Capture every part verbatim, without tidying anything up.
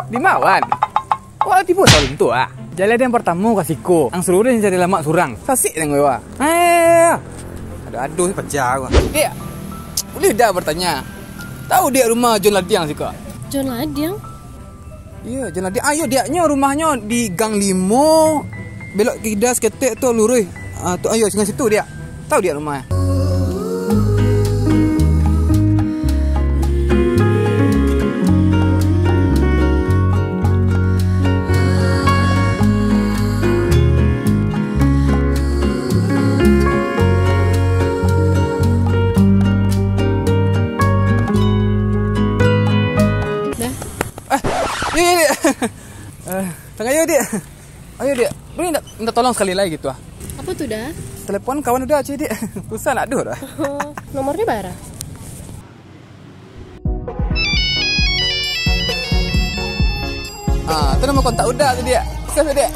Di ma, Wan? Wah, tibo sabalun tu, ah. Jaladiang partamo ka siko. Ang suruah den cari lamak surang. Sasik den, wah. Eh, ado-ado paja ko. Diak, buliah Diak batanya? Tahu Diak rumah John Ladiang siko? John Ladiang? Iyo, John Ladiang. Ayo, Diaknyo rumahnyo di gang limo, belok kida saketek tu, luruih. Ah, tu, ayo, singgah situ, Diak. Tahu Diak rumah? Dah. Eh, iyo, iyo, Diak. Eh, tangah iyo, Diak. Ayo, Diak. Boleh minta, minta tolong sakali lai gitu, ah? Apo tu, Da? Telepon kawan Uda, cik, Diak. Pulsa ndak ado, Da. Oh, nomornyo bara? Ah, tu nomor kontak Uda tu, Diak. Save, Diak.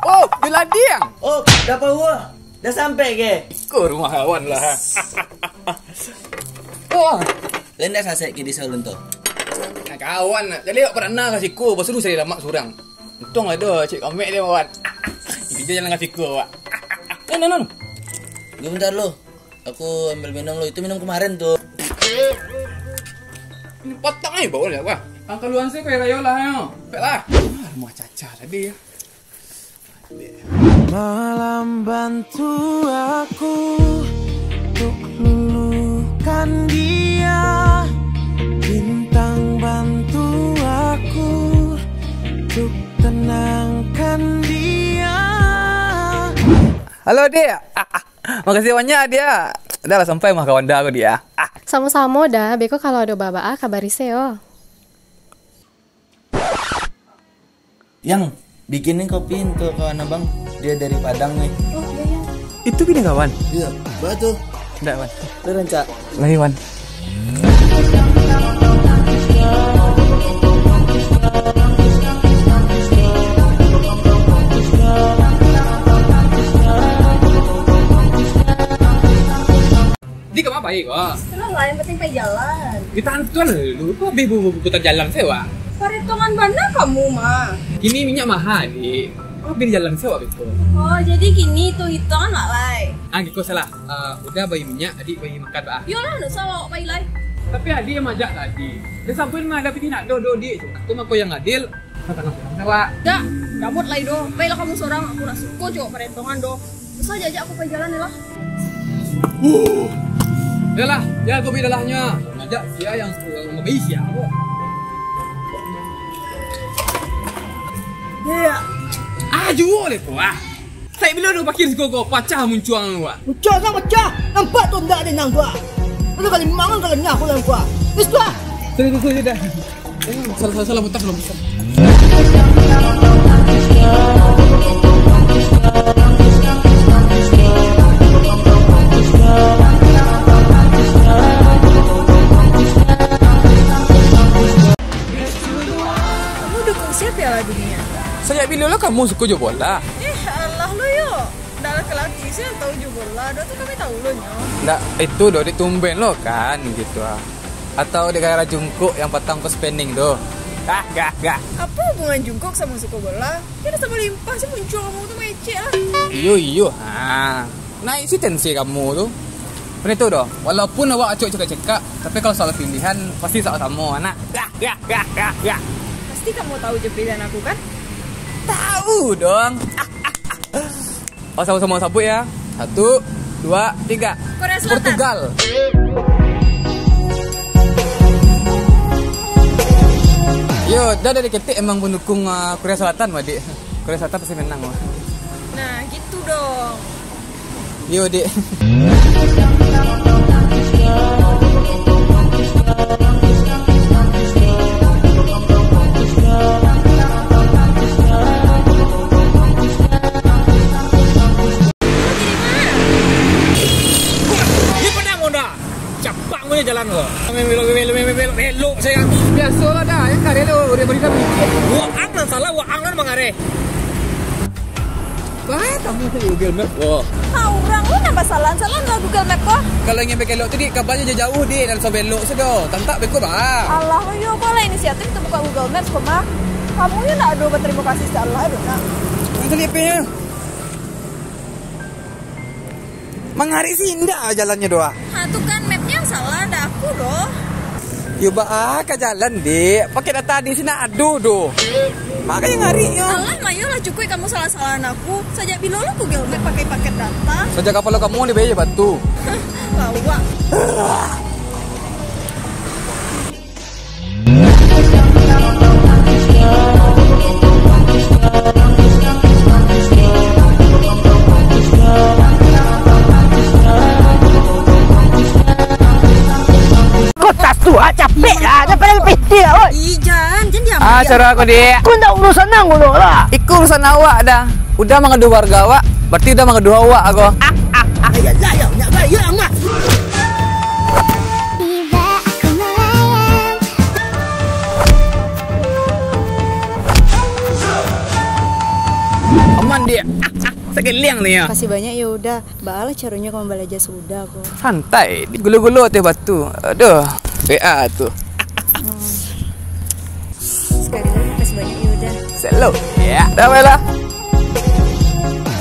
Oh, Juladiang. Oh, Da Pauah. Dah sampai ke? Iko rumah kawan lah. Wah. Lai ndak sasek ke di salon tu? Nah, kawan, jadi awak pernah ka siko, pas tu cari lamak surang. Untung ado cik komek dia, Wan. Dia jalan ka siko, Wak. Eh, non, non. Tunggu bentar lu. Aku ambil minum lu. Itu minum kemarin tu. Ini patang ni bau lah, Wak. Angka luan sih kau rayo lah, yo. Pek lah. Ah, rumah Caca tadi ya. Malam bantu aku untuk luluhkan dia. Bintang bantu aku untuk tenangkan dia. Halo, Dik. Makasih banyak, Dik. Dah lah sampai mah kawan Da aku, Dik. Samo-samo, Da. Beko kalau ado baa-baa, kabari se yo. Yang, bikinin kopi untuk kawan abang. Dia dari Padang nih. Oh, iya, iya. Itu bini kawan? Iya, betul. Ndak, Wan. Itu rancak. Lai, Wan. Di kamar baik, wah. Itulah lah, yang penting pai jalan. Ditantuan dulu, kok habis bu-, bu-, putar jalan sewa? Paretongan bana kamu mah. Kini minyak mahal, Dik. Kok habis jalan sewa gitu? Oh, jadi kini tu hitungan lah, Lai. Ah, gitu salah. Ah, Uda bai minyak, adik bai makan, bah. Yolah, ndak usah awak pai, Lai. Tapi adik yang majak tadi. Dia sampai mah ada piti nak do, do, Dik. Aku mah kau yang adil. Dak, gamut lai doh. Bailah kamu sorang, aku ndak suko jo paretongan doh. Usah jajak aku pai jalan lah. Uh. Yalah, ya aku pai dalahnyo. Ngajak sia yang, yang lebih sia ko. Ya, ya. Ah, juo leh ko, ah. Sai bilo do pakir siko ko, pacah muncuang ko, ah. Muncuang kan pacah. Nampak tu ndak ado nang ko, ah. Lalu kali mangan kalau nyah ko dalam ko, ah. Terus ko, ah. Sorry, sorry, sorry, dah. Eh, salah, salah, salah, mutar, salah, mutar. Kamu dukung siapa Piala Dunia? Sajak bilo lah kamu suko jo bola? Eh, alah lo yo. Ndak laki-laki sih yang tahu jo bola, dah tu kami tahu lo nyo. Ndak, itu doh, ditumben lo kan, gitu ah. Atau di gara-gara jungkuk yang patang ko spending tu. Gah, gah, gah. Apa hubungan jungkuk sama suko bola? Kira sama limpah sih muncul kamu tu mengecek lah. Iyo, iyo. Ha. Naik sih tensi kamu tu. Pernah tu doh, walaupun awak acok cekak-cekak, tapi kalau soal pilihan, pasti sama-sama, anak. Gah, gah, gah, gah, gah. Pasti kamu tahu je pilihan aku kan? Tahu dong. Oh, sama-sama sabut ya. Satu, dua, tiga. Korea Selatan. Portugal. Yo, dah dari ketek emang pendukung, uh, Korea Selatan, Dik. Korea Selatan pasti menang, wah. Nah, gitu dong. Yo, Dik. Dia pernah mau dah? Capak punya jalan ko. Belok, belok, belok, belok, belok, belok saya. Biasolah dah, yang karya lo, udah beri dah. Waang nan salah, waang nan mangareh. Bah, kamu tu Google Map ko. Ha, urang lo nan basalahan, salahan lah Google Map ko. Kalau ingin bakelok tu, Dik, kabanyo jauh-jauh, Dik, nan so belok sudah. Tantak beko, bah. Alah, yo ko lah inisiatif tu buka Google Maps ko, mah. Kamu yo ndak ado batarimo kasih ka Allah doh, nak. Nan salipehnya. Mangareh si indak jalannyo doh, ah. Ha, tu kan mapnyo nan salah, ndak aku doh. Yo, baa ka jalan, Dek. Pakai data di siko ado doh. Makanya ngarik nyo. Alah, Mayo lah cukuik kamu salah-salahan aku. Sajak bilo lo Google Map pakai paket data? Sajak kapalo kamu dibayar batu. Lawak. Kotas tu, ah, capek lah. Dah pada lebih dia, oi. Ih, jan, jan diam. Ah, cara kau, Dek. Kau ndak urusan nang dulu lah. Iko urusan awak dah. Udah mangaduah warga awak, berarti udah mangaduah awak aku. Ayalah, ya, nak bayar, Mak. Tiba aku melayang. Aman, Dek. Sakit liang ni, ya. Makasih banyak, ya udah. Baalah caronyo ka mambalaja sudah ko. Santai, digulo-gulo ateh batu. Aduh, P A tu. Hmm. Sekali lagi, makasih banyak, ya udah. Selalu. Ya, dah baiklah.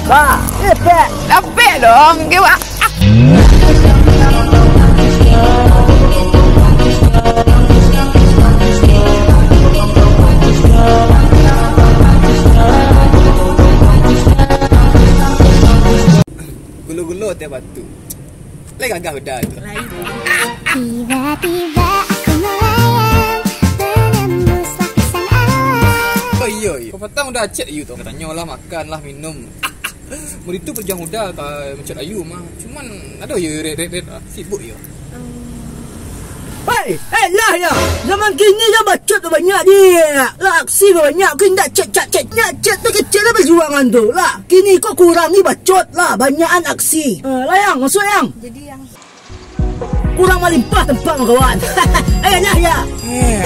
Bah, eh, Pak. Dapik dong, kiwak. Gulo-gulo ateh batu. Lai gagah udah tu. Tiba-tiba aku melayang, menembus lapisan awan. Oh, iyo, iyo. Kau patang udah chat you tu. Katanyo lah, makan lah, minum. Murid tu pajuang udah ka menchat ayu mah. Cuman, aduh, yo, red, red, red. Sibuk yo. Hei, eh, lah ya. Zaman kini lah bacot tu banyak, Dik. Lah, aksi tu banyak. Kau indak chat, chat, chat. Indak chat tu kecil lah perjuangan tu. Lah, kini kau kurangi bacot lah. Banyakan aksi. Eh, lah, Yang. Masuk, Yang. Jadi, Yang. Kurang malimpah tempat makawan. Eh, lah ya. Eh,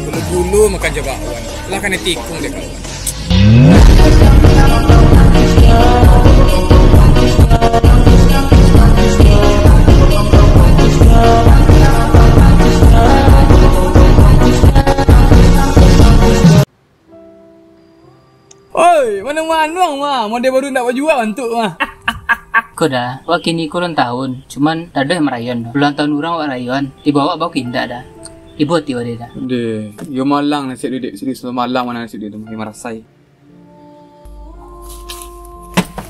gulu-gulu makan jabak wan. Lah, kanai tikung dek kawan. Oi, manuang-manuang mah, model baru ndak bajua bantuak mah. Ko dah, wak kini ko ulang tahun, cuman ndak ado yang marayoan doh. Ulang tahun urang wak rayoan, tibo awak baa kok indak dah. Ibo ati wak deh dah. Deh, yo malang nasib Dek, serius lo malang mah nasib Dek tu, yo marasai.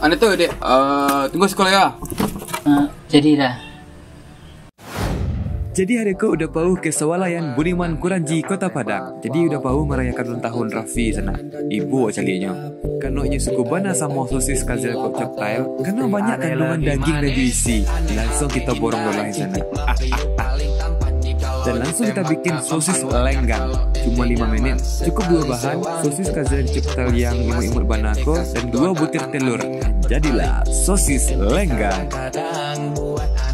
Ado tu, Dek. Eh, tunggu sikolah ya. Eh, jadi dah. Jadi hari ko Uda Pauh ka Sawalayan Budiman Kuranji, Kota Padang. Jadi Uda Pauh marayakan ulang tahun Raffi sanak. Ibo caliaknyo. Karano inyo suko bana samo sosis Kazir Cocktail, karano banyak kandungan dagiang dan juicy. Langsung kito borong dolah di sanak. Dan langsung kito bikin sosis lenggang. Cuma lima menit. Cukup duo bahan, sosis Kazir Cocktail yang imut-imut bana ko, dan duo butir telur. Jadilah sosis lenggang.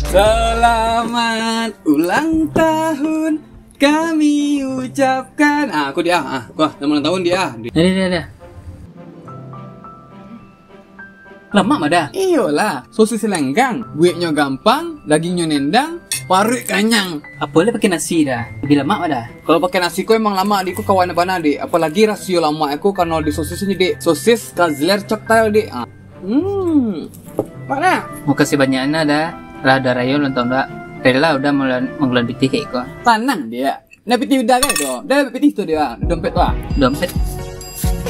Selamat ulang tahun kami ucapkan. Ah, aku dia. Ah, wah, selamat ulang tahun dia. Dah, dah, dah, dah. Lamak mah dah. Iyolah, sosis lenggang. Bueknyo gampang, dagiangnyo nendang, paruik kanyang. Apo lai pakai nasi dah? Labiah lamak mah dah. Kalau pakai nasi ko emang lamak, Dik, ko kawan bana, Dik. Apolai rasio lamak ko karano di sosis ni, Dik. Sosis Kazir Cocktail, Dik. Ah. Hmm. Mana? Makasih banyak nah dah. Lah Uda rayoan ulang tahun dah. Rela Uda manggaluan pitih ka iko. Tanang, Dik. Nah, pitih Uda kan tu. Dah pitih tu dia. Dompet tu ah. Dompet.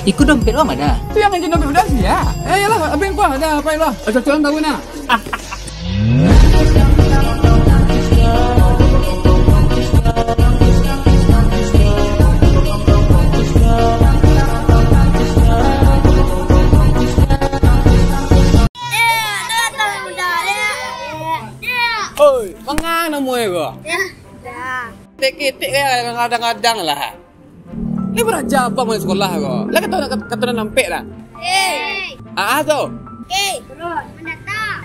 Iko dompet wak mah dah. Tu yang anjing dompet Uda sih ya. Eh, iyolah, abih kuah dah, apa iyolah. Cocok tahu nah. Oi, mangang namuai ko? Ketek-ketek kaya kadang-kadang lah. Ni baraja apa main sekolah ko? Lah kato, kato, kato nan nampek dah. Hei. Ah, ah, tu. Hei, turun, mendatang.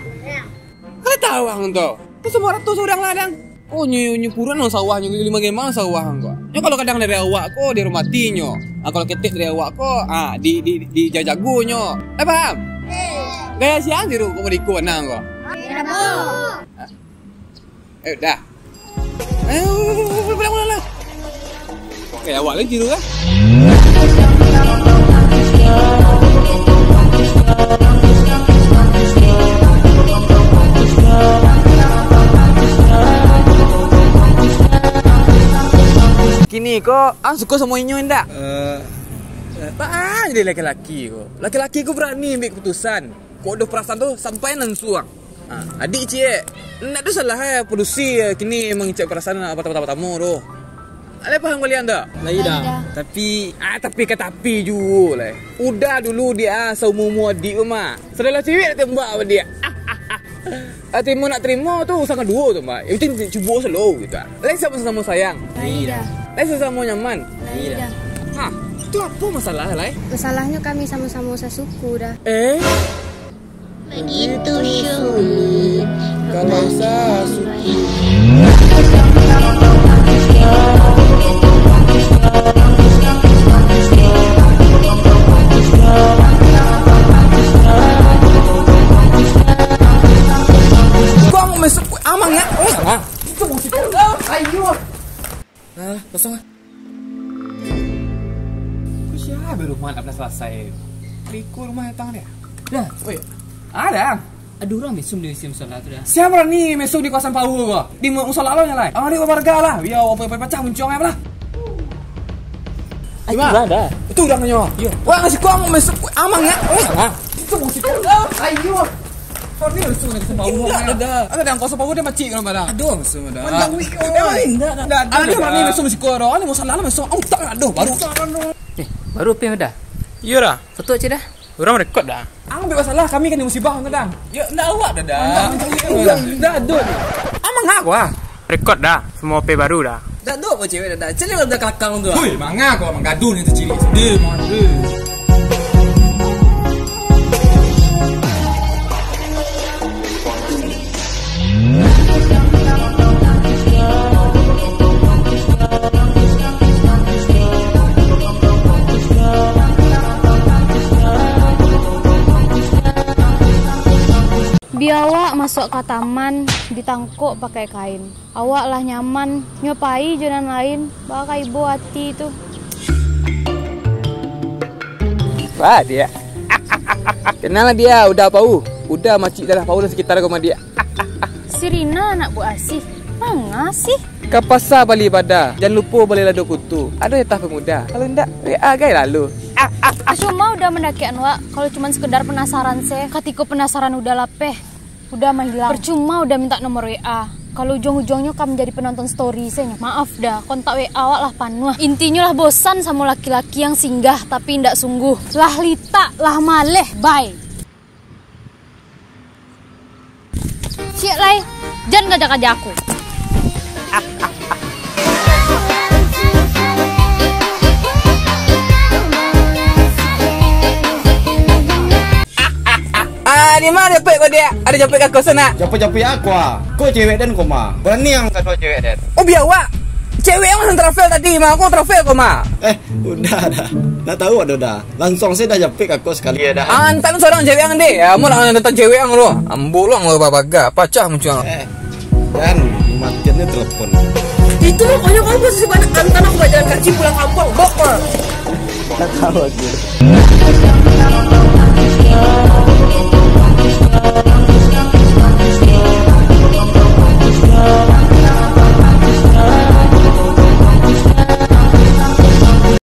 Kalau tahu ang tu. Tu semua ratus orang lah, dang. Oh, nyu, nyu purun nang sawah, nyu lima gemang sawah ang ko. Nyo kalau kadang dari awak ko, dihormatinyo. Ah, kalau ketek dari awak ko, ah, di, di, dijago-jagonyo. Lah paham? Gaya sia tiru ko, mode iko bana ko. Eh, dah. Eh, ulang, ulang, ulang. Oke, awak lagi dulu, kan? Kini ko, ang suko samo inyo indak? Eh, eh, baa jadi laki-laki ko. Laki-laki ko barani ambiak kaputusan. Kok ado parasaan tu, sampai nan suang. Ha, adik ciek, ndak ado salah, eh, padusi, eh, kini mangecek parasaan anak patamo-patamo tu. Alai paham kalian tak? Lai dah. Lai dah. Tapi, ah, tapi ka tapi juo lai. Uda dulu diak, ah, saumua-umua adik ko mah. Sadonyo cewek dak tembak baliak. Ah, tarimo ndak tarimo tu urusan kaduo tu, Mbak. Yang penting cubo selalu gitu, ah. Lai samo-samo sayang. Lai dah. Lai samo-samo nyaman. Lai dah. Ha, itu apo masalah, Lai? Masalahnyo kami samo-samo sasuku dah. Eh? Begitu sulit kalau sasuku. Kok mau masuk amangat? Oh, salah. Itu musik. Ayo. Alah, kosong lah. Kok sia baru rumah ndak pernah salasai? Riko rumah datang dia. Dah. Oi. Ah, dah. Ado urang mesum di isi musala tu dah. Sia barani mesum di kawasan Paua ko? Di mu-, musala lo nyo lai. Amak dik warga lah. Bia apo-apo pacah muncuang lah. Ai, Ima. Urang dah. Itu urang nyo. Iyo. Wah, ngasih kau mesum amangat. Oi, salah. Itu musik. Ayo. Kau ni langsung nak sembah. Indak, dah. Ada yang kau sembah dia macik kalau pada. Aduh, langsung dah. Manjauhi kau. Indak, dah. Dah, dah, dah. Ada ni langsung musik kau dah. Ni musala lah langsung. Oh, tak ada. Baru. Eh, baru apa dah? Iyo dah. Foto cik dah. Urang rekod dah. Ang ambiak masalah, kami kena musibah tu dah. Yo, ndak awak dah, dah. Dah, dah. Amangat kau ah. Rekod dah, semua P baru dah. Dak dok ko cewek dak, dak. Caliak lah budak kalakang tu. Hui, manga ko manggaduah ni taciri. Deh, manga deh. Bia awak masuak ka taman, ditangkok pakai kain. Awak lah nyaman, nyo pai jo nan lain, baa ka ibo ati tu. Wah, dia. Kenal lah dia, Uda Pau. Uda macik daerah Pau dan sekitar ko mah dia. Si Rina anak Bu Asih. Manga sih? Ka pasa bali bada, jan lupo bali lado kutu. Ado jatah pemuda. Kalau indak, W A gai lalu. Percuma Uda mandakekan wak, kalau cuman sekedar penasaran se. Katiko penasaran Uda lapeh, Uda manghilang. Percuma Uda minta nomor W A, kalau ujuang-ujuangnyo ka manjadi penonton story se nyo. Maaf dah, kontak W A awak lah panuah. Intinyo lah bosan samo laki-laki yang singgah tapi indak sungguh. Lah litak, lah maleh, bye. Ciek lai, jan kaja-kaja aku. Ah, di ma japek ko, Diak? Ado japek ka kos, nak? Japek-japek aku ah. Ko cewek den ko ma? Barani ang kado cewek den. Oh, bia awak. Cewek ang mah travel tadi ma. Ko travel ko ma. Eh, Uda dah. Ndak tahu ado dah. Lansuang se dah japek ka kos sakali. Iyo dah. Antan surang cewek ang deh. Amun lah datang cewek ang tu. Ambo lah ang babaga. Pacah muncuang. Eh, dan matian ni telepon. Itu pokoknyo kamu posisi bana antan aku bajalan kaki pulang kampuang. Bok mah. Ndak tahu aku.